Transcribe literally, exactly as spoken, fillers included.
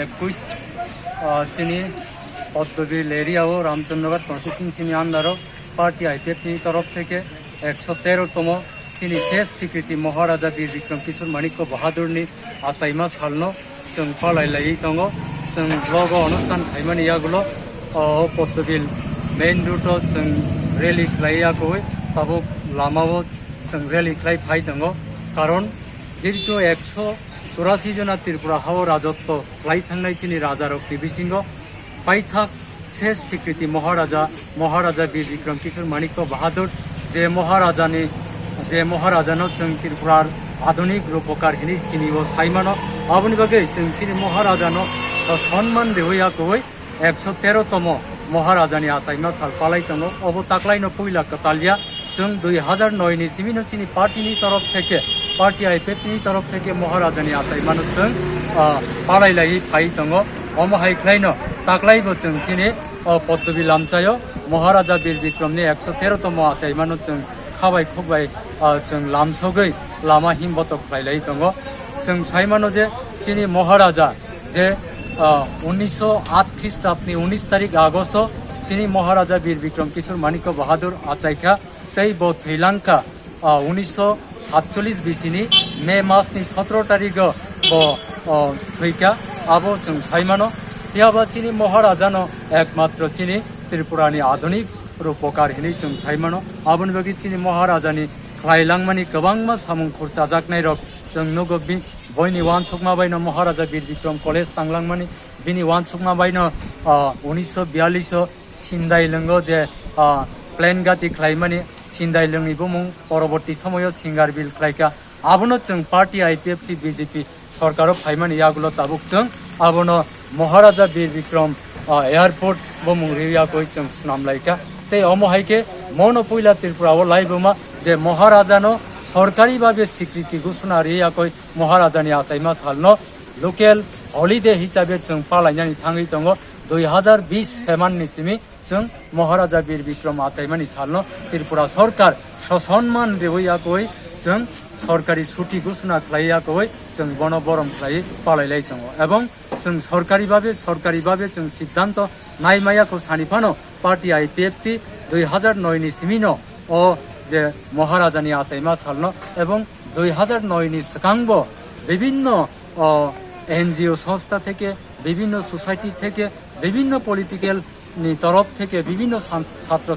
একুশ, আহ, chini Padmabil area o Ramchandraghat constituency ni under o party I P F T ni torof theke ekso tero tomo chini ses sikriti Maharaja Bir Bikram Kishore Manikya Bahadur ni achaima salno chwng palai laiwi tongo. Chwng vlog o onusthan khaimani yagulo, o Padmabil main road o chwng rally khlai yakwi tabuk lama o chwng rally khlai phai tongo. Karon dirgho ekso churasi jona Tripura hao rajotwo khlai thangnai chini rajarokni bisingo paithak ses sikriti Maharaja, Maharaja Bir Bikram Kishore Manikya Bahadur, je Maharajani, je Maharajano chwng Tripurar adhunik rupokar hinwi sini o saimano, aboni bagwi chwng chini Maharajano sonman riwi yakwi ekso tero tomo Maharajani achaima sal palai tongo. Obo taklaino puila kwtalya, chwng dui hazar noi ni simino chini party ni torof theke, party I P F T ni torof theke Maharajani achaimano chwng, ah, palai laiwi phai tongo. Omo hai khlaino taklaibo chwng chini, o Padmabil lamchaio Maharaja Bir Bikram ni ekso tero tomo achaimano chwng khabai khukbai, ah, chwng lamsogwi lama himbotok khlai lai tongo. Chwng saimano je chini Maharaja je, ah, unisho at Khristabni unis tarik Agosto chini Maharaja Bir Bikram Kishore Manikya Bahadur achaikha tei bo thwilangkha, ah, unisho satcholish bisini May masni sotro tarigo bo, ah, thwikha, abo chwng saimano. Phiyaba chini Maharajano ekmatro chini Tripurani adhunik rupokar hinwi chwng saimano. Aboni bagwi chini Maharajani khlai langmani kwbangma samung khurchajaknairok chwng nugo. Bi-, boini uansukma baino Maharaja Bir Bikram College tanglangmani, bini uansukma baino, ah, unisho biyallish o Sindai Lwngo je, ah, plane gati khlaimani, Sindai Lwngni bumung poroborti somoyo Singarbil khlaikha. Abono chwng party I P F T B J P sorkaro phaimani yagulo tabuk chwng abono Maharaja Bir Bikram, ah, airport bumung riwi yakwi chwng swnam laikha. Tei omo hai khe mono puila Tripura o laibuma je Maharajano sorkari babe sikriti gusuna ri yakwi Maharajani achaima salno local holiday hisabe chwng palainani thangwi tongo. Dui hazar bish seman ni simi chwng Maharaja Bir Bikram achaimani salno Tripura sorkar sosonman riwi yakwi chwng sorkari chuti gusuna khlai yakwi chwng bono borom khlai palai lai tongo. Ebong chwng sorkari babe, sorkari babe chwng siddhanto nai maya kho sani phano party I P F T dui hazar noi ni simino o je Maharajani achaima salno ebong dui hazar noi ni swkangbo bibinno, o, N G O songstha theke, bibinno society theke, bibinno political ni torof theke, bibinno san-, satro